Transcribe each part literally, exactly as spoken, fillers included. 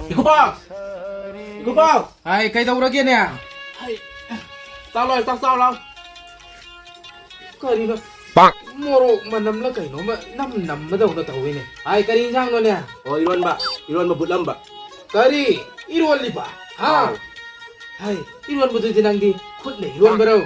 ꯏꯀꯨꯕꯣꯛ! ꯏꯀꯨꯕꯣꯛ! ꯍꯥꯏ, ꯀꯩꯗꯧꯔꯒꯦꯅꯦ? ꯍꯥꯏ, ꯆꯥꯛ ꯂꯣꯏꯔꯦ, ꯆꯥꯛ ꯆꯥꯎ ꯂꯥꯎ꯫ ꯀꯔꯤꯅꯣ? ꯄꯥꯛ! ꯃꯣꯔꯣꯛ ꯃꯅꯝꯂ ꯀꯩꯅꯣꯝꯃ ꯅꯝ ꯅꯝꯕꯗꯧꯅ ꯇꯧꯋꯤꯅꯦ꯫ ꯍꯥꯏ, ꯀꯔꯤ ꯏꯟꯁꯥꯡꯅꯣꯅꯦ? ꯑꯣ, ꯏꯔꯣꯟꯕ, ꯏꯔꯣꯟꯕ ꯕꯨꯠꯂꯝꯕ꯫ ꯀꯔꯤ? ꯏꯔꯣꯜꯂꯤꯕ? ꯍꯥ? ꯑꯥꯎ꯫ ꯍꯥꯏ, ꯏꯔꯣꯟꯕꯗꯨꯗꯤ ꯅꯪꯗꯤ ꯈꯨꯠꯅ ꯏꯔꯣꯟꯕꯔꯣ?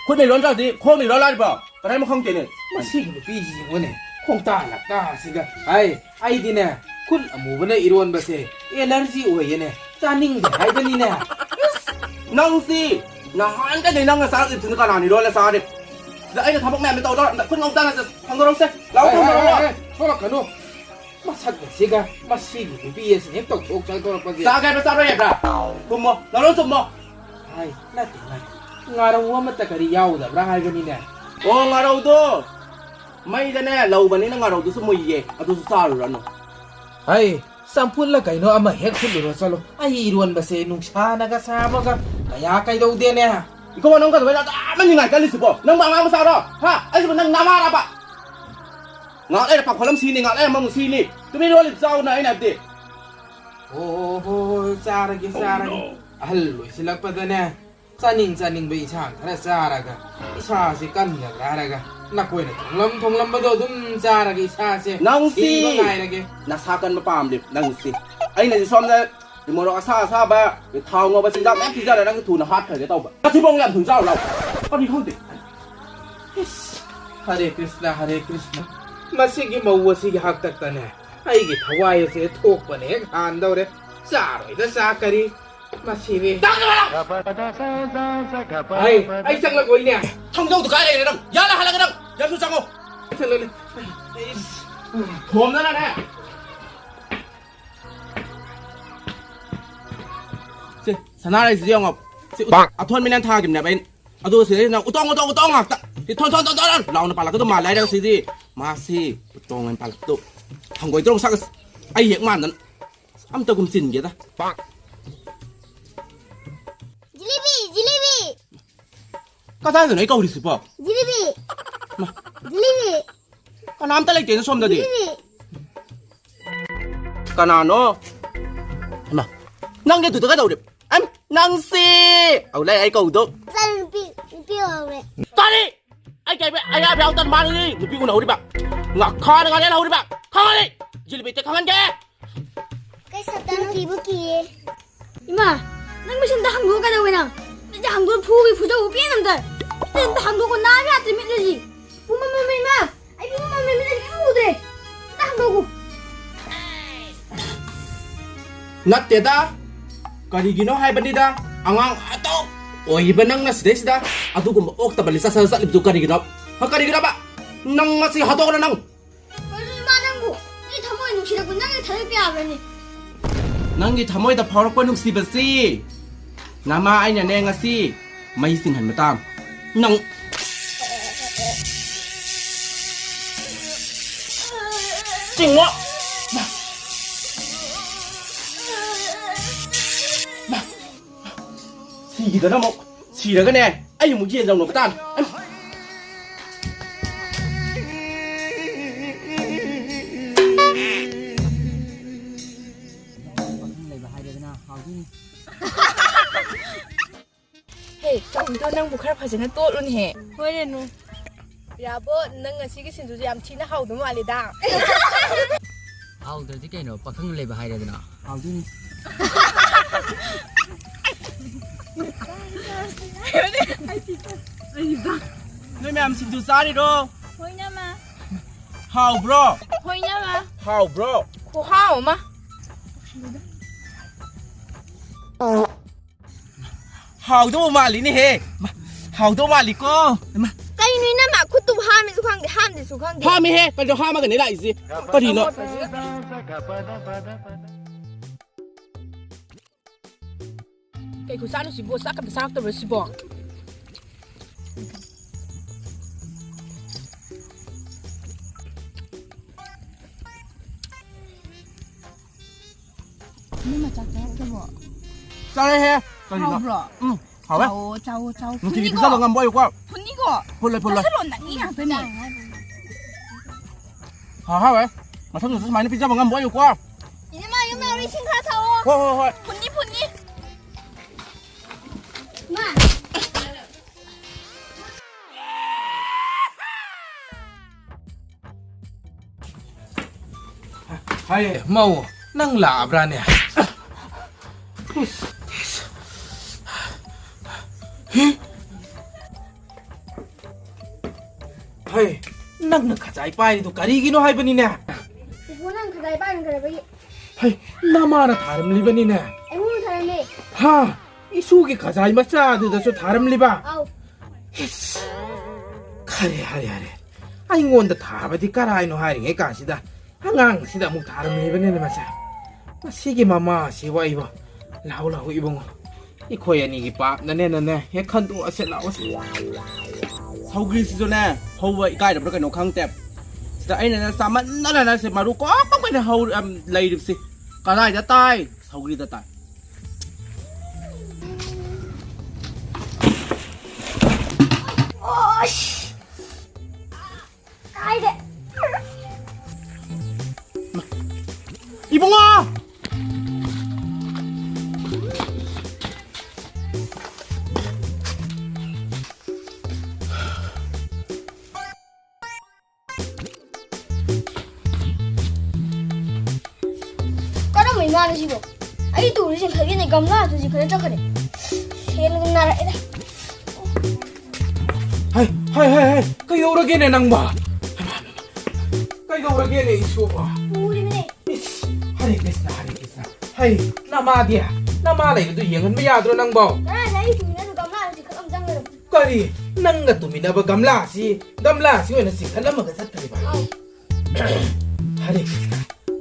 ꯈꯨꯠꯅ ꯏꯔꯣꯟꯗ꯭ꯔꯗꯤ ꯈꯣꯡꯅ ꯏꯔꯣꯜ ꯂꯥꯛꯏꯕ? ꯀꯗꯥꯏꯃꯨꯛ ꯈꯪꯗꯦꯅꯦ꯫ ꯃꯁꯤꯒꯤ ꯅꯨꯄꯤꯁꯤ ꯌꯦꯡꯉꯨꯅꯦ, ꯈꯣꯡꯇꯥ ꯂꯥꯛꯇꯥꯁꯤꯒ꯫ ꯍꯥꯏ, ꯑꯩꯗꯤꯅꯦ, ꯈꯨꯠ ꯑꯃꯨꯕꯅ ꯏꯔꯣꯟꯕꯁꯦ ꯑꯦꯂꯔꯖꯤ ꯑꯣꯏꯌꯦꯅꯦ, ꯆꯥꯅꯤꯡꯗꯦ ꯍꯥꯏꯕꯅꯤꯅꯦ꯫ ꯅꯪꯁꯤ ꯅꯍꯥꯟꯒꯩꯗꯩ ꯅꯪꯅ ꯆꯥꯔꯛꯂꯤꯕꯁꯤꯅ ꯀꯅꯥꯅ ꯏꯔꯣꯜꯂ ꯆꯥꯔꯤ? ꯁꯤꯗ ꯑꯩꯅ ꯊꯕꯛ ꯃꯌꯥꯝꯗꯣ ꯇꯧꯗꯧꯔ ꯈꯨꯠ ꯉꯧ ꯇꯥꯅ ꯊꯥꯡꯗꯣꯔꯛꯁꯦ꯫ ꯂꯥꯛꯑꯣ, ꯑꯦ, ꯑꯦ, ꯊꯥꯡꯗꯣꯔꯛꯑꯣ꯫ ꯑꯦ, ꯑꯦ, ꯊꯣꯛꯂꯛꯀꯅꯨ꯫ ꯃꯁꯛ ꯑꯁꯤꯒ ꯃꯁꯤꯒꯤ ꯅꯨꯄꯤ ꯑꯁꯤ ꯍꯦꯛ ꯇꯧꯊꯣꯛ ꯆꯥꯏꯊꯣꯔꯛꯄꯁꯦ꯫ ꯆꯥꯒꯦ ꯍꯥꯏꯕ꯭ꯔꯥ ꯆꯥꯔꯣꯏ ꯍꯥꯏꯕ꯭ꯔꯥ? ꯈꯨꯝꯃꯣ, ꯅꯔꯣꯟ ꯆꯨꯝꯃꯣ꯫ ꯍꯥꯏ, ꯅꯠꯇꯦ, ꯅꯠꯇꯦ꯫ ꯉꯥꯔꯧ ꯑꯃꯠꯇ ꯀꯔꯤ ꯌꯥꯎꯗꯕ꯭ꯔꯥ ꯍꯥꯏꯕꯅꯤꯅꯦ꯫ ꯑꯣ, ꯉꯥꯔꯧꯗꯣ ꯃꯩꯗꯅꯦ ꯂꯧꯕꯅꯤꯅ ꯉꯥꯔꯧꯗꯨꯁꯨ ꯃꯨꯏꯌꯦ, ꯑꯗꯨꯁꯨ ꯆꯥꯔꯨꯔꯅꯨ꯫ ꯍꯩ, ꯆꯝꯐꯨꯠꯂ ꯀꯩꯅꯣ ꯑꯃ ꯍꯦꯛ ꯐꯨꯠꯂꯨꯔꯣ ꯆꯠꯂꯣ꯫ ꯑꯩ ꯏꯔꯣꯟꯕꯁꯦ ꯅꯨꯡꯁꯥꯅꯒ ꯁꯥꯕꯒ ꯀꯌꯥ ꯀꯩꯗꯧꯗꯦꯅꯦ꯫ ꯏꯀꯣ, ꯅꯪ ꯀꯩꯗꯧꯕꯩ ꯑꯗꯥ ꯅꯤꯡꯉꯥꯏ ꯀꯜꯂꯤꯁꯤꯕꯣ? ꯅꯪꯕꯨ ꯑꯉꯥꯡ ꯃꯆꯥꯔꯣ? ꯍꯥ? ꯑꯩꯁꯤꯕꯨ ꯅꯪ ꯅꯃꯥꯔꯕ? ꯉꯥꯛ ꯂꯩꯔ ꯄꯥꯈꯣꯜ ꯑꯃ ꯁꯤꯅꯤ, ꯉꯥꯛ ꯂꯩꯔ ꯑꯃꯃꯨꯛ ꯁꯤꯅꯤ꯫ ꯇꯨꯃꯤꯟ ꯂꯣꯜꯂꯤ ꯆꯥꯎꯅ ꯑꯩꯅ ꯍꯥꯏꯕꯗꯤ꯫ ꯑꯣ, ꯍꯣ, ꯍꯣ, ꯆꯥꯔꯒꯦ, ꯆꯥꯔꯒꯦ꯫ ꯑꯍꯜ ꯑꯣꯏꯁꯤꯜꯂꯛꯄꯗꯅꯦ, ꯆꯥꯅꯤꯡ ꯆꯥꯅꯤꯡꯕ ꯏꯟꯁꯥꯡ ꯈꯔ ꯆꯥꯔꯒ ꯏꯁꯥꯁꯤ ꯀꯟꯒꯗ꯭ꯔꯥ ꯍꯥꯏꯔꯒ ꯅꯈꯣꯏꯅ ꯊꯣꯡꯂꯝ ꯊꯣꯡꯂꯝꯕꯗꯣ ꯑꯗꯨꯝ ꯆꯥꯔꯒ ꯏꯁꯥꯁꯦ ꯅꯪꯁꯤ ꯁꯤꯕ ꯉꯥꯏꯔꯒꯦ꯫ ꯅꯁꯥ ꯀꯟꯕ ꯄꯥꯝꯂꯤꯕ ꯅꯪꯁꯤ꯫ ꯑꯩꯅꯗꯤ ꯁꯣꯝꯗ ꯃꯣꯔꯣꯛ ꯑꯁꯥ ꯑꯁꯥꯕ, ꯊꯥꯎ ꯉꯧꯕ ꯆꯤꯟꯖꯥꯛ ꯃꯌꯥꯝ ꯄꯤꯖꯔ ꯅꯪ ꯊꯨꯅ ꯍꯥꯠꯈ꯭ꯔꯒꯦ ꯇꯧꯕ꯫ ꯃꯊꯤꯕꯣꯡ ꯌꯥꯝ ꯊꯨꯅ ꯆꯥꯔꯨ ꯂꯥꯎ꯫ ꯀꯔꯤ ꯈꯪꯗꯦ꯫ ꯏꯁ, ꯍꯔꯦ ꯀ꯭ꯔꯤꯁꯅ, ꯍꯔꯦ ꯀ꯭ꯔꯤꯁꯅ꯫ ꯃꯁꯤꯒꯤ ꯃꯧ ꯑꯁꯤꯒꯤ ꯍꯥꯛꯇꯛꯇꯅꯦ ꯑꯩꯒꯤ ꯊꯋꯥꯏ ꯑꯁꯦ ꯊꯣꯛꯄꯅ ꯍꯦꯛ ꯍꯥꯟꯗꯧꯔꯦ꯫ ꯆꯥꯔꯣꯏꯗ ꯆꯥ ꯀꯔꯤ? ꯃꯁꯤꯗꯤ꯫ ꯑꯩ, ꯑꯩ ꯆꯪꯂꯛꯑꯣꯏꯅꯦ꯫ ꯊꯣꯡꯖꯧꯗꯨ ꯀꯥꯏ ꯂꯩꯔꯦ ꯅꯪ? ꯌꯥꯜꯂ ꯍꯜꯂꯒ ꯅꯪ ꯌꯥꯝꯁꯨ ꯆꯪꯉꯣ꯫ ꯆꯠꯂꯣꯅꯦ꯫ ꯊꯣꯝꯗꯅꯅꯦ꯫ ꯁꯦ, ꯁꯅꯥꯔꯩꯁꯤꯗꯤ ꯌꯦꯡꯉꯣ꯫ ꯁꯤ ꯎ-, ꯄꯥꯛ꯫ ꯑꯊꯣꯟꯕꯤꯅ ꯊꯥꯈꯤꯕꯅꯦꯕ ꯑꯩꯅ꯫ ꯑꯗꯨꯒ ꯁꯤꯗꯩꯁꯤꯗ ꯎꯇꯣꯡ, ꯎꯇꯣꯡ, ꯎꯇꯣꯡ ꯉꯥꯛꯇ꯫ ꯁꯤ ꯊꯣꯟ, ꯊꯣꯟ, ꯊꯣꯟ, ꯊꯣꯟ ꯂꯥꯎꯅ ꯄꯥꯜꯂꯛꯀꯗꯧ ꯃꯥꯜꯂꯦ ꯍꯥꯏꯔꯒ ꯁꯤꯗꯤ ꯃꯥꯁꯤ ꯎꯇꯣꯡ ꯑꯣꯏꯅ ꯄꯥꯜꯂꯛꯇꯧ꯫ ꯍꯪꯒꯣꯏꯗ꯭ꯔꯣ ꯁꯥꯒ ꯑꯩ ꯍꯦꯛ ꯃꯥꯟꯗꯅ꯫ ꯑꯝꯇ ꯀꯨꯝꯁꯤꯟꯒꯦꯗ꯫ ꯄꯥꯛ꯫ ꯖꯤꯂꯤꯕꯤ, ꯖꯤꯂꯤꯕꯤ꯫ ꯀꯗꯥꯏꯗꯅꯣ ꯑꯩ ꯀꯧꯔꯤꯁꯤꯕꯣ? ꯖꯤꯂꯤꯕꯤ꯫ ꯃꯥ꯫ ꯖꯤꯂꯤꯕꯤ꯫ ꯀꯅꯥꯝꯇ ꯂꯩꯇꯦꯅ ꯁꯣꯝꯗꯗꯤ꯫ ꯖꯤꯂꯤꯕꯤ꯫ ꯀꯅꯥꯅꯣ? ꯍꯩꯃꯥ, ꯅꯪꯗꯤ ꯑꯗꯨꯗ ꯀꯩꯗꯧꯔꯤꯕ? ꯑꯝ, ꯅꯪꯁꯤ! ꯑꯧ, ꯂꯩ, ꯑꯩ ꯀꯧꯗꯣ꯫ ꯏꯆꯥ ꯅꯨꯄꯤ, ꯅꯨꯄꯤ ꯍꯧꯔꯦ꯫ ꯀꯔꯤ? ꯑꯩ ꯀꯩꯕ? ꯑꯩ ꯍꯥꯏꯕ ꯌꯥꯎꯗꯅ ꯃꯥꯅꯤ ꯅꯨꯄꯤ ꯎꯅꯍꯧꯔꯤꯕ? ꯉꯥꯈꯥꯅ ꯉꯥꯔꯦꯜ ꯍꯧꯔꯤꯕ? ꯈꯪꯉꯅꯤ! ꯖꯤꯂꯤꯕꯤꯠꯇ ꯈꯪꯍꯟꯒꯦ! ꯀꯩ ꯁꯛꯇ ꯅꯨꯡꯁꯤꯕ ꯀꯤꯌꯦ꯫ ꯏꯃꯥ, ꯅꯪ ꯃꯤꯁꯟꯗ ꯍꯪꯗꯣꯛꯑ ꯀꯩꯗꯧꯋꯦ ꯅꯪ? ꯅꯪꯁꯦ ꯍꯪꯗꯣꯛꯑ ꯐꯨꯕꯤ ꯐꯨꯖꯧ ꯄꯦꯟ ꯑꯝꯇ꯫ ꯃꯤꯁꯟꯗ ꯍꯪꯗꯣꯛꯑꯣ ꯅꯥꯕ ꯌꯥꯗ꯭ꯔꯦ ꯃꯤꯠꯂꯁꯤ꯫ ꯄꯨꯡ ꯑꯃ ꯑꯃ ꯏꯃꯥ, ꯑꯩ ꯄꯨꯡ ꯑꯃ ꯑꯃ ꯃꯤꯠꯂꯁꯤ ꯀꯩꯝ ꯎꯗ꯭ꯔꯦ꯫ ꯑꯝꯇ ꯍꯪꯗꯣꯛꯎ꯫ ꯅꯠꯇꯦꯗ꯫ ꯀꯔꯤꯒꯤꯅꯣ ꯍꯥꯏꯕꯅꯤꯗ, ꯑꯉꯥꯡ ꯑꯗꯨ ꯑꯣꯏꯔꯤꯕ ꯅꯪꯅ ꯁꯤꯗꯩꯁꯤꯗ ꯑꯗꯨꯒꯨꯝꯕ ꯑꯣꯛꯇꯕ ꯂꯤꯆꯠ ꯁꯥꯖꯠ ꯆꯠꯂꯤꯕꯗꯨ ꯀꯔꯤꯒꯤꯅꯣ? ꯍ, ꯀꯔꯤꯒꯤꯅꯣꯕ? ꯅꯪ ꯉꯁꯤ ꯍꯥꯠꯇꯣꯛꯑꯣꯔ ꯅꯪ? ꯀꯩꯅꯣ ꯏꯃꯥ ꯅꯪꯕꯨ? ꯑꯩ ꯊꯃꯣꯏ ꯅꯨꯡꯁꯤꯔꯛꯄ ꯅꯪꯒꯤ ꯊꯥꯗꯣꯛꯄ ꯌꯥꯕ꯭ꯔꯅꯦ? ꯅꯪꯒꯤ ꯊꯃꯣꯏꯗ ꯐꯥꯎꯔꯛꯄ ꯅꯨꯡꯁꯤꯕꯁꯤ ꯅꯃꯥ ꯑꯩꯅꯅꯦ ꯉꯁꯤ ꯃꯩ ꯆꯤꯡꯍꯟꯕ ꯇꯥꯝ꯫ ꯅꯪ ꯆꯤꯡꯉꯣ꯫ ꯁꯤꯈꯤꯗꯅ ꯑꯃꯨꯛ ꯁꯤꯔꯒꯅꯦ ꯑꯩ ꯑꯃꯨꯛ ꯌꯦꯟ ꯂꯧꯅꯕ ꯇꯥꯔꯦ꯫ ꯍꯦ, ꯆꯧꯗꯣ ꯅꯪꯕꯨ ꯈꯔ ꯐꯖꯅ ꯇꯣꯠꯂꯨꯅꯦꯍꯦ꯫ ꯍꯣꯏ, ꯔꯦꯅꯨ꯫ ꯌꯥꯕꯣ, ꯅꯪ ꯉꯁꯤꯒꯤ ꯁꯤꯡꯖꯨꯁꯦ ꯌꯥꯝ ꯊꯤꯅ ꯍꯥꯎꯗꯧ ꯃꯥꯜꯂꯤꯗ꯫ ꯍꯥꯎꯗ꯭ꯔꯗꯤ ꯀꯩꯅꯣ, ꯄꯥꯈꯪ ꯂꯩꯕ ꯍꯥꯏꯔꯦꯗꯅ꯫ ꯍꯥꯎꯗꯣꯏꯅꯤ꯫ ꯅꯣꯏ ꯃꯌꯥꯝ ꯁꯤꯡꯖꯨ ꯆꯥꯔꯤꯔꯣ? ꯍꯣꯏꯅꯃ꯫ ꯍꯥꯎꯕ꯭ꯔꯣ? ꯍꯣꯏꯅꯃ꯫ ꯍꯥꯎꯕ꯭ꯔꯣ? ꯈꯨꯍꯥꯎ ꯑꯃ꯫ ꯍꯥꯎꯗꯧꯕ ꯃꯥꯜꯂꯤꯅꯦꯍꯦ꯫ ꯃꯥ, ꯍꯥꯎꯗꯧ ꯃꯥꯜꯂꯤꯀꯣ꯫ ꯃꯥ꯫ ꯀꯩꯅꯣ ꯏꯅꯝꯃ, ꯈꯨꯠꯇꯨꯕꯨ ꯍꯥꯝꯃꯤꯁꯨ ꯈꯪꯗꯦ, ꯍꯥꯝꯗꯦꯁꯨ ꯈꯪꯗꯦ꯫ ꯍꯥꯝꯃꯤꯍꯦ, ꯀꯩꯅꯣ ꯍꯥꯝꯃꯒꯅꯦ ꯂꯥꯛꯏꯁꯦ꯫ ꯀꯔꯤꯅꯣ? ꯀꯩ ꯈꯨꯆꯥꯅꯣ ꯁꯤꯕꯣ? ꯆꯥꯛ ꯑꯝꯇ ꯆꯥꯔꯛꯇꯕ꯭ꯔꯣ ꯁꯤꯕꯣ? ꯏꯅꯝꯃ ꯆꯥꯛ ꯆꯥꯔꯛꯇ꯭ꯔꯕꯣ? ꯆꯥꯔꯦꯍꯦ꯫ ꯀꯔꯤꯅꯣ? ꯍꯥꯎꯕ꯭ꯔꯣ? ꯎꯝ, ꯍꯥꯎꯋꯦ꯫ ꯆꯥꯎꯋꯣ, ꯆꯥꯎꯋꯣ, ꯆꯥꯎꯋꯣ꯫ ꯅꯨꯡꯇꯤꯒꯤ ꯐꯨꯅꯤꯀꯣ꯫ ꯄꯤꯖꯕ ꯉꯝꯕ ꯑꯣꯏꯌꯨꯀꯣ꯫ ꯐꯨꯅꯤꯀꯣ꯫ ꯐꯨꯜꯂꯣꯏ, ꯐꯨꯜꯂꯣꯏ꯫ ꯆꯥꯁꯜꯂꯣ, ꯅꯪꯒꯤ ꯉꯥꯛꯇꯅꯦ꯫ ꯍꯥꯎ, ꯍꯥꯎꯋꯦ꯫ ꯃꯊꯪꯗꯁꯨ ꯁꯨꯃꯥꯏꯅ ꯄꯤꯖꯕ ꯉꯝꯕ ꯑꯣꯏꯌꯨꯀꯣ꯫ ꯏꯅꯝꯃ, ꯌꯨꯝ ꯌꯧꯔꯦ, ꯏꯁꯤꯡ ꯈꯔ ꯊꯛꯑꯣ꯫ ꯍꯣꯏ, ꯍꯣꯏ, ꯍꯣꯏ꯫ ꯐꯨꯟꯅꯤ, ꯐꯨꯟꯅꯤ꯫ ꯃꯥ꯫ ꯍꯥꯏ, ꯃꯧ, ꯅꯪ ꯂꯥꯛꯑꯕ꯭ꯔꯥꯅꯦ? ꯍꯩ, ꯅꯪꯅ ꯈꯖꯥꯏ ꯄꯥꯏꯔꯤꯗꯨ ꯀꯔꯤꯒꯤꯅꯣ ꯍꯥꯏꯕꯅꯤꯅꯦ? ꯄꯨꯄꯨ, ꯅꯪ ꯈꯖꯥꯏ ꯄꯥꯏꯔꯝꯗ꯭ꯔꯕꯒꯤ꯫ ꯍꯩ, ꯅꯃꯥꯅ ꯊꯥꯔꯝꯂꯤꯕꯅꯤꯅꯦ꯫ ꯑꯩꯉꯣꯟꯗ ꯊꯥꯔꯝꯃꯦ꯫ ꯍꯥ? ꯏꯁꯨꯒꯤ ꯈꯖꯥꯏ ꯃꯆꯥꯗꯨꯗꯁꯨ ꯊꯥꯔꯝꯂꯤꯕ? ꯑꯧ꯫ ꯏꯁ! ꯈꯔꯦ, ꯍꯔꯦ, ꯍꯔꯦ꯫ ꯑꯩꯉꯣꯟꯗ ꯊꯥꯕꯗꯤ ꯀꯔꯥꯏꯅꯣ ꯍꯥꯏꯔꯤꯉꯩ ꯀꯥꯟꯁꯤꯗ ꯑꯉꯥꯡꯁꯤꯗ ꯑꯃꯨꯛ ꯊꯥꯔꯝꯂꯤꯕꯅꯤꯅꯦ ꯃꯁꯦ꯫ ꯃꯁꯤꯒꯤ ꯃꯃꯥꯁꯤꯕꯨ ꯑꯩꯕꯨ꯫ ꯂꯥꯛꯎ, ꯂꯥꯛꯎ, ꯏꯕꯨꯡꯉꯣ꯫ ꯑꯩꯈꯣꯏ ꯑꯅꯤꯒꯤ ꯄꯥꯞꯅꯅꯦꯅꯅꯦ ꯍꯦꯛ ꯈꯟꯗꯣꯛꯑꯁꯦ, ꯂꯥꯛꯑꯣꯁꯦ꯫ ꯁꯧꯒ꯭ꯔꯤꯁꯤꯁꯨꯅꯦ, ꯍꯧꯕ ꯏꯀꯥꯏꯔꯕ꯭ꯔꯥ ꯀꯩꯅꯣ ꯈꯪꯗꯦ꯫ ꯁꯤꯗ ꯑꯩꯅꯅꯦ ꯆꯥꯃꯟꯗꯅꯅꯦ ꯁꯤ ꯃꯔꯨ ꯀꯣꯛ ꯀꯣꯛ ꯑꯣꯏꯅ ꯍꯧ-, ꯑꯝ, ꯂꯩꯔꯤꯕꯁꯤ꯫ ꯀꯗꯥꯏꯗ ꯇꯥꯏ? ꯁꯧꯒ꯭ꯔꯤꯗ ꯇꯥꯏ꯫ ꯑꯣꯁ! ꯀꯥꯏꯗꯦ꯫ ꯏꯕꯨꯡꯉꯣ! ꯀꯔꯝꯕ ꯏꯃꯥꯅꯣ ꯁꯤꯕꯣ? ꯑꯩ ꯇꯨꯔꯤꯁꯤꯡ ꯈꯥꯏꯕꯤꯅ ꯒꯝꯂꯥꯗꯨ ꯆꯤꯡꯈꯠꯂ ꯆꯠꯈ꯭ꯔꯦ꯫ ꯍꯦꯟꯅ ꯑꯗꯨꯝ ꯅꯥꯔꯛꯑꯦꯗ꯫ ꯍꯩ, ꯍꯩ, ꯍꯩ, ꯍꯩ, ꯀꯩꯗꯧꯔꯒꯦꯅꯦ ꯅꯪꯕꯣ? ꯀꯩꯗꯧꯔꯒꯦꯅꯦ ꯏꯁꯣꯔ? ꯇꯨꯔꯤꯕꯅꯦ꯫ ꯏꯁ, ꯍꯔꯦ ꯀ꯭ꯔꯤꯁꯅ, ꯍꯔꯦ ꯀ꯭ꯔꯤꯁꯅ꯫ ꯍꯩ, ꯅꯃꯥꯗꯤ? ꯅꯃꯥ ꯂꯩꯕꯗꯨ ꯌꯦꯡꯍꯟꯕ ꯌꯥꯗ꯭ꯔꯣ ꯅꯪꯕꯣ? ꯀꯗꯥꯏꯗ ꯑꯩ ꯇꯨꯃꯤꯟꯅꯗꯨ ꯒꯝꯂꯥꯗ ꯆꯤꯡꯈꯠꯂꯝ ꯆꯪꯈ꯭ꯔꯕꯅꯤ꯫ ꯀꯔꯤ? ꯅꯪꯒ ꯇꯨꯃꯤꯟꯅꯕ ꯒꯝꯂꯥꯁꯤ, ꯒꯝꯂꯥꯁꯤ ꯑꯣꯏꯅ ꯆꯤꯡꯈꯠꯂꯝꯃꯒ ꯆꯠꯈ꯭ꯔꯤꯕ? ꯑꯧ꯫ ꯍꯔꯦ ꯀ꯭ꯔꯤꯁꯅ,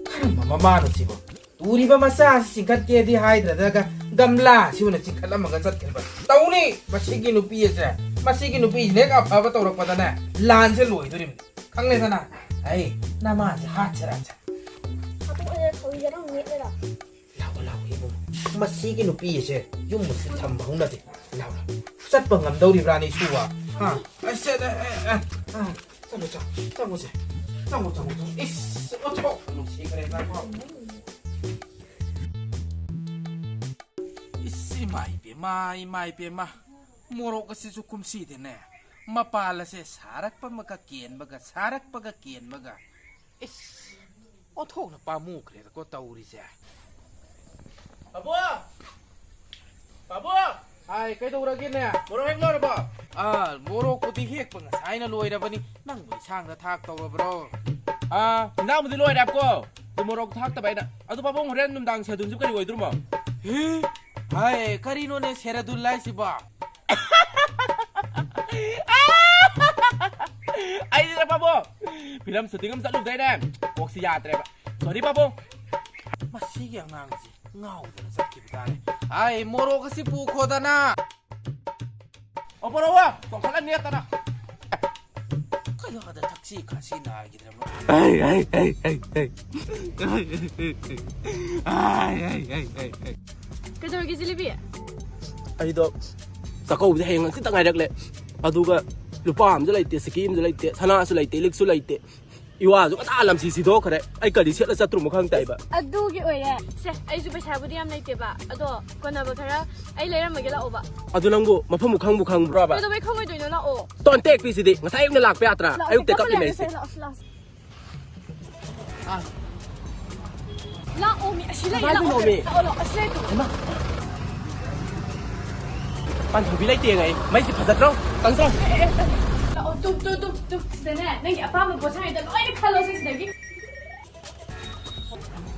ꯀꯔꯝꯕ ꯃꯃꯥꯅꯣ ꯁꯤꯕꯣ? ꯇꯨꯔꯤꯕ ꯃꯆꯥꯁꯤ ꯆꯤꯡꯈꯠꯀꯦꯗꯤ ꯍꯥꯏꯗ꯭ꯔꯗꯒ ꯒꯝꯂꯥꯁꯤ ꯑꯣꯏꯅ ꯆꯤꯡꯈꯠꯂꯝꯃꯒ ꯆꯠꯈ꯭ꯔꯤꯕ꯫ ꯇꯧꯅꯤ ꯃꯁꯤꯒꯤ ꯅꯨꯄꯤ ꯑꯁꯦ, ꯃꯁꯤꯒꯤ ꯅꯨꯄꯤꯁꯤꯅ ꯍꯦꯛ ꯑꯐꯕ ꯇꯧꯔꯛꯄꯗꯅꯦ ꯂꯥꯟꯁꯦ ꯂꯣꯏꯗꯣꯔꯤꯕꯅꯤ꯫ ꯈꯪꯂꯦꯗꯅ? ꯑꯩ ꯅꯃꯥꯁꯦ ꯍꯥꯠꯁꯤꯔꯥ? ꯍꯥꯠꯇꯣꯛꯑꯦ, ꯊꯧꯔꯤꯒ ꯅꯪ ꯅꯦꯠꯂꯦꯗ꯫ ꯂꯥꯛꯑꯣ, ꯂꯥꯛꯑꯣ, ꯏꯕꯨꯡ꯫ ꯃꯁꯤꯒꯤ ꯅꯨꯄꯤ ꯑꯁꯦ ꯌꯨꯝꯕꯨꯁꯦ ꯊꯝꯕ ꯍꯧꯅꯗꯦ꯫ ꯂꯥꯛꯑꯣ, ꯂꯥꯛꯑꯣ꯫ ꯆꯠꯄ ꯉꯝꯗꯧꯔꯤꯕ꯭ꯔꯥꯅꯦ ꯏꯁꯨꯕ? ꯍꯥ? ꯑꯁ, ꯑ, ꯑ, ꯑ, ꯑ, ꯆꯪꯉꯣ, ꯆꯪꯉꯣ, ꯆꯪꯉꯣꯁꯦ꯫ ꯆꯪꯉꯣ, ꯆꯪꯉꯣ, ꯆꯪꯉꯣ꯫ ꯏꯁ, ꯑꯣꯟꯊꯣꯛ ꯅꯨꯡꯁꯤꯈ꯭ꯔꯦ, ꯆꯪꯉꯣ꯫ ꯏꯃꯥꯏ ꯄꯦꯝꯃ, ꯏꯃꯥꯏ ꯄꯦꯝꯃ, ꯃꯣꯔꯣꯛ ꯑꯁꯤꯁꯨ ꯀꯨꯝꯁꯤꯗꯤꯅꯦ, ꯃꯄꯥꯜ ꯑꯁꯦ ꯁꯥꯔꯛꯄ ꯑꯃꯒ ꯀꯦꯟꯕꯒ, ꯁꯥꯔꯛꯄꯒ ꯀꯦꯟꯕꯒ꯫ ꯏꯁ, ꯑꯣꯟꯊꯣꯛꯅ ꯄꯥꯝꯃꯨꯈ꯭ꯔꯦꯗꯀꯣ ꯇꯧꯔꯤꯁꯦ꯫ ꯄꯥꯕꯨꯡ! ꯄꯥꯕꯨꯡ! ꯍꯥꯏ, ꯀꯩꯗꯧꯔꯒꯦꯅꯦ? ꯃꯣꯔꯣꯛ ꯍꯦꯛ ꯂꯣꯏꯔꯕꯣ? ꯑꯥ, ꯃꯣꯔꯣꯛꯄꯨꯗꯤ ꯍꯦꯛꯄ ꯉꯁꯥꯏꯅ ꯂꯣꯏꯔꯕꯅꯤ꯫ ꯅꯪꯕꯨ ꯏꯟꯁꯥꯡꯗ ꯊꯥꯛ ꯇꯧꯔꯕ꯭ꯔꯣ? ꯑꯥ, ꯏꯟꯖꯥꯡꯕꯨꯗꯤ ꯂꯣꯏꯔꯦꯕꯀꯣ꯫ ꯑꯗꯨ ꯃꯣꯔꯣꯛ ꯊꯥꯛꯇꯕ ꯑꯩꯅ꯫ ꯑꯗꯨ ꯄꯥꯕꯨꯡ, ꯍꯣꯔꯦꯟ ꯅꯨꯡꯗꯥꯡ ꯁꯦꯗꯨꯜꯁꯤꯕꯨ ꯀꯔꯤ ꯑꯣꯏꯗꯣꯔꯤꯃꯣ? ꯍꯦ? ꯍꯥꯏ, ꯀꯔꯤꯅꯣꯅꯦ ꯁꯦꯔꯗꯨꯜ ꯍꯥꯏꯁꯤꯕꯣ? ꯑꯩꯗꯤꯅꯦ ꯄꯥꯕꯨꯡ, ꯐꯤꯂꯝ ꯁꯨꯇꯤꯡ ꯑꯃ ꯆꯠꯂꯨꯕꯗꯩꯅꯦ, ꯀꯣꯛꯁꯤ ꯌꯥꯗ꯭ꯔꯦꯕ꯫ ꯁꯣꯔꯤ ꯄꯥꯕꯨꯡ꯫ ꯃꯁꯤꯒꯤ ꯑꯉꯥꯡꯁꯤ ꯉꯥꯎꯗꯅ ꯆꯠꯈꯤꯕ ꯇꯥꯔꯦ꯫ ꯑꯥꯏ, ꯃꯣꯔꯣꯛ ꯑꯁꯤ ꯄꯨꯈꯣꯗꯅ꯫ ꯑꯣ, ꯄꯣꯔꯛꯑꯣ, ꯆꯣꯡꯈꯠꯂ ꯅꯦꯠꯇꯅ꯫ ꯀꯌꯥꯗ ꯊꯛꯁꯤ ꯈꯥꯁꯤ ꯅꯥꯏꯒꯦ? ꯑꯩ, ꯑꯩ, ꯑꯩ, ꯑꯩ, ꯑꯩ꯫ ꯑꯩ, ꯑꯩ, ꯑꯩ, ꯑꯩ, ꯑꯩ꯫ ꯑꯩ, ꯑꯩ, ꯑꯩ, ꯑꯩ, ꯑꯩ꯫ ꯀꯩꯗꯧꯔꯒꯦ, ꯖꯤꯂꯤꯕꯤ? ꯑꯩꯗꯣ ꯆꯥꯛꯀꯧꯕꯗꯤ ꯍꯌꯦꯡ ꯍꯪꯆꯤꯠꯇ ꯉꯥꯏꯔꯛꯂꯦ꯫ ꯑꯗꯨꯒ ꯂꯨꯄꯥ ꯑꯃꯁꯨ ꯂꯩꯇꯦ, ꯁꯤꯀꯤ ꯑꯃꯁꯨ ꯂꯩꯇꯦ, ꯁꯅꯥꯁꯨ ꯂꯩꯇꯦ, ꯂꯤꯛꯁꯨ ꯂꯩꯇꯦ꯫ ꯏꯋꯥꯁꯨ ꯉꯟꯇꯥ ꯂꯝꯁꯤ ꯁꯤꯗꯣꯛꯈ꯭ꯔꯦ꯫ ꯑꯩ ꯀꯔꯤ ꯁꯦꯠꯂ ꯆꯠꯇ꯭ꯔꯨꯃꯣ ꯈꯪꯗꯦ ꯍꯥꯏꯕ꯫ ꯑꯗꯨꯒꯤ ꯑꯣꯏꯔꯦ꯫ ꯁꯦ, ꯑꯩꯁꯨ ꯄꯩꯁꯥꯕꯨꯗꯤ ꯌꯥꯝ ꯂꯩꯇꯦꯕ, ꯑꯗꯣ ꯀꯣꯟꯅꯕ ꯈꯔ ꯑꯩ ꯂꯩꯔꯝꯃꯒꯦ, ꯂꯥꯛꯑꯣꯕ꯫ ꯑꯗꯨ ꯅꯪꯕꯨ ꯃꯐꯝꯕꯨ ꯈꯪꯕꯨ ꯈꯪꯕ꯭ꯔꯣꯕ? ꯀꯩꯗꯧꯕꯩ ꯈꯪꯉꯣꯏꯗꯣꯏꯅꯣ? ꯂꯥꯛꯑꯣ꯫ ꯇꯣꯟ ꯇꯦꯛꯄꯤꯁꯤꯗꯤ ꯉꯁꯥꯏ ꯑꯌꯨꯛꯅ ꯂꯥꯛꯄ ꯌꯥꯗ꯭ꯔꯥ? ꯂꯥꯛꯑꯣ, ꯑꯌꯨꯛꯇ ꯀꯞꯄ ꯀꯞꯂꯤꯃꯦ ꯂꯩꯔꯁꯦ, ꯑꯩꯁꯦ꯫ ꯂꯥꯛꯑꯣ, ꯂꯥꯛꯑꯣ꯫ ꯑꯥ꯫ ꯂꯥꯛꯑꯣ, ꯃꯤ ꯑꯁꯤ ꯂꯩ, ꯀꯃꯥꯏꯅ ꯂꯥꯛꯑꯣ꯫ ꯇꯧꯅꯣꯃꯤ? ꯂꯥꯛꯑꯣ, ꯂꯥꯛꯑꯣ, ꯑꯁꯤ ꯂꯩ꯫ ꯍꯩꯃꯥ꯫ ꯄꯥꯟꯊꯣꯏꯕꯤ ꯂꯩꯇꯦ ꯉꯩ꯫ ꯃꯩꯁꯤ ꯐꯖꯗ꯭ꯔꯣ? ꯆꯪꯗ꯭ꯔꯣ? ꯑꯦ, ꯑꯦ, ꯑꯦ, ꯂꯥꯛꯑꯣ, ꯇꯨ, ꯇꯨ, ꯇꯨ, ꯇꯨ, ꯁꯤꯗꯅꯦ, ꯅꯪꯒꯤ ꯑꯄꯥꯝꯕ ꯄꯣꯠꯁꯥꯏꯗ ꯂꯣꯏꯅ ꯈꯜꯂꯣꯁꯦ ꯁꯤꯗꯒꯤ꯫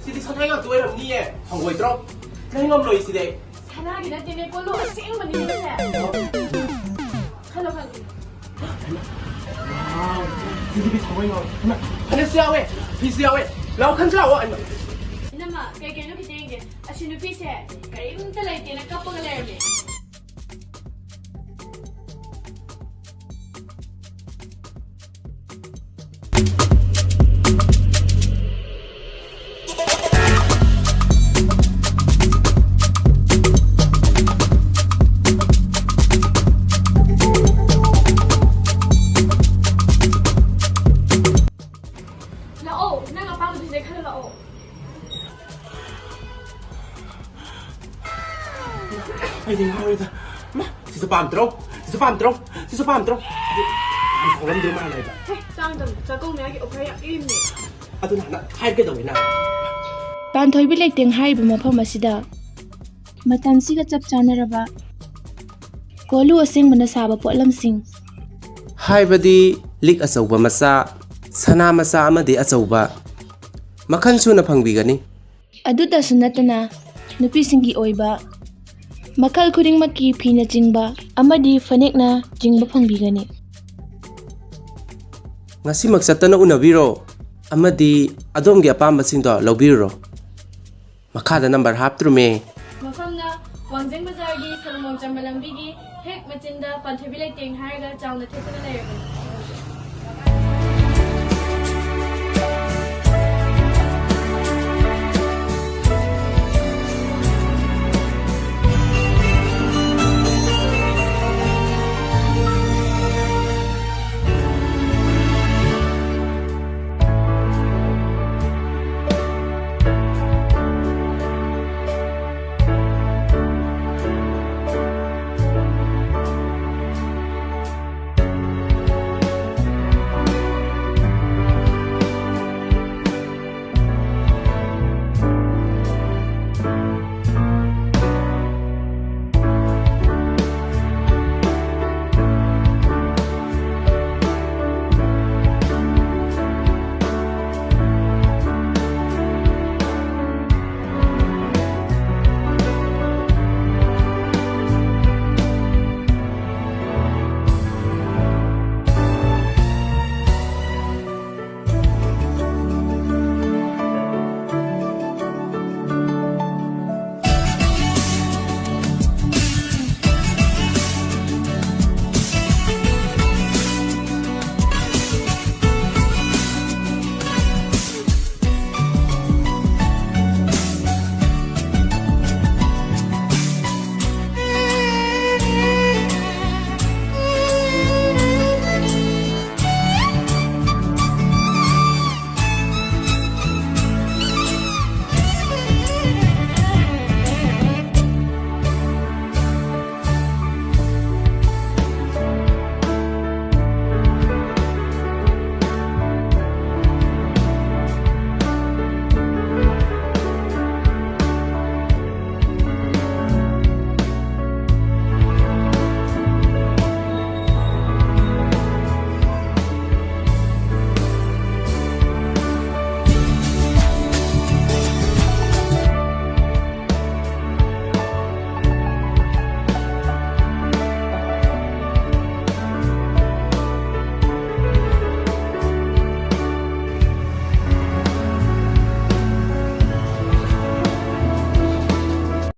ꯁꯤꯗꯤ ꯁꯅꯥ ꯉꯥꯛꯇ ꯑꯣꯏꯔꯝꯅꯤꯌꯦ꯫ ꯐꯪꯉꯣꯏꯗ꯭ꯔꯣ? ꯂꯩ ꯉꯝꯂꯣꯏ ꯁꯤꯗꯤ꯫ ꯁꯅꯥꯒꯤ ꯅꯠꯇꯦꯅꯦ, ꯀꯣꯜꯂꯨ ꯑꯁꯦꯡꯕꯅꯤꯅꯦ꯫ ꯈꯜꯂꯣ, ꯈꯜꯂꯣ꯫ ꯋꯥꯎ, ꯁꯤꯗꯤ ꯊꯃꯣꯏ ꯉꯥꯎꯋꯦ꯫ ꯍꯩꯃꯥ, ꯐꯅꯦꯛꯁꯨ ꯌꯥꯎꯋꯦ, ꯐꯤꯁꯨ ꯌꯥꯎꯋꯦ꯫ ꯂꯥꯎ, ꯈꯟꯁꯤ ꯂꯥꯛꯑꯣ꯫ ꯍꯩꯃꯥ꯫ ꯏꯅꯝꯃ, ꯀꯩ ꯀꯩꯅꯣ ꯈꯤꯇ ꯌꯦꯡꯒꯦ꯫ ꯑꯁꯤ ꯅꯨꯄꯤꯁꯦ ꯀꯔꯤꯝꯇ ꯂꯩꯇꯦꯅ ꯀꯞꯄꯒ ꯂꯩꯔꯝꯃꯦ꯫ ꯂꯥꯛꯑꯣ, ꯅꯪ ꯑꯄꯥꯝꯕꯗꯨꯁꯤꯗꯩ ꯈꯜꯂꯣ ꯂꯥꯛꯑꯣ꯫ ꯑꯩꯗꯤ ꯉꯥꯎꯔꯦꯗ꯫ ꯃꯥ, ꯁꯤꯁꯨ ꯄꯥꯝꯗ꯭ꯔꯣ? ꯁꯤꯁꯨ ꯄꯥꯝꯗ꯭ꯔꯣ? ꯁꯤꯁꯨ ꯄꯥꯝꯗ꯭ꯔꯣ? ꯑꯗꯨ ꯌꯥꯝ ꯊꯧꯔꯝꯗ꯭ꯔꯣ ꯃꯥ ꯂꯩꯕ? ꯍꯦ, ꯆꯥꯡꯗꯝ ꯆꯥꯛꯀꯧꯅꯤꯉꯥꯏꯒꯤ offer ꯌꯥꯝ ꯄꯤꯔꯤꯕꯅꯦ꯫ ꯑꯗꯨ ꯅꯍꯥꯟ ꯍꯥꯏꯒꯗꯧꯅꯤꯅ꯫ ꯄꯥꯟꯊꯣꯏꯕꯤ ꯂꯩꯇꯦꯡ ꯍꯥꯏꯔꯤꯕ ꯃꯐꯝ ꯑꯁꯤꯗ ꯃꯇꯝꯁꯤꯒ ꯆꯞ ꯆꯥꯅꯔꯕ ꯀꯣꯂꯨ ꯑꯁꯦꯡꯕꯅ ꯁꯥꯕ ꯄꯣꯠꯂꯝꯁꯤꯡ, ꯍꯥꯏꯕꯗꯤ ꯂꯤꯛ ꯑꯆꯧꯕ ꯃꯆꯥ, ꯁꯅꯥ ꯃꯆꯥ ꯑꯃꯗꯤ ꯑꯆꯧꯕ, ꯃꯈꯜ ꯁꯨꯅ ꯐꯪꯕꯤꯒꯅꯤ꯫ ꯑꯗꯨꯇꯁꯨ ꯅꯠꯇꯅ ꯅꯨꯄꯤꯁꯤꯡꯒꯤ ꯑꯣꯏꯕ ꯃꯈꯜ ꯈꯨꯗꯤꯡꯃꯛꯀꯤ ꯐꯤꯅꯆꯤꯡꯕ ꯑꯃꯗꯤ ꯐꯅꯦꯛꯅ ꯆꯤꯡꯕ ꯐꯪꯕꯤꯒꯅꯤ꯫ ꯉꯁꯤꯃꯛ ꯆꯠꯇꯅ ꯎꯅꯕꯤꯔꯣ ꯑꯃꯗꯤ ꯑꯗꯣꯝꯒꯤ ꯑꯄꯥꯝꯕꯁꯤꯡꯗꯣ ꯂꯧꯕꯤꯔꯨꯔꯣ꯫ ꯃꯈꯥꯗ ꯅꯝꯕꯔ ꯍꯥꯞꯇ꯭ꯔꯨꯃꯦ꯫ ꯃꯐꯝꯅ ꯋꯥꯡꯖꯤꯡ ꯕꯖꯥꯔꯒꯤ ꯁꯣꯂꯣꯃꯣꯟ ꯆꯝꯕ ꯂꯝꯕꯤꯒꯤ ꯍꯦꯛ ꯃꯆꯤꯟꯗ ꯄꯥꯟꯊꯣꯏꯕꯤ ꯂꯩꯇꯦꯡ ꯍꯥꯏꯔꯒ ꯆꯥꯎꯅ ꯊꯦꯠꯇꯨꯅ ꯂꯩꯔꯕꯅꯤ꯫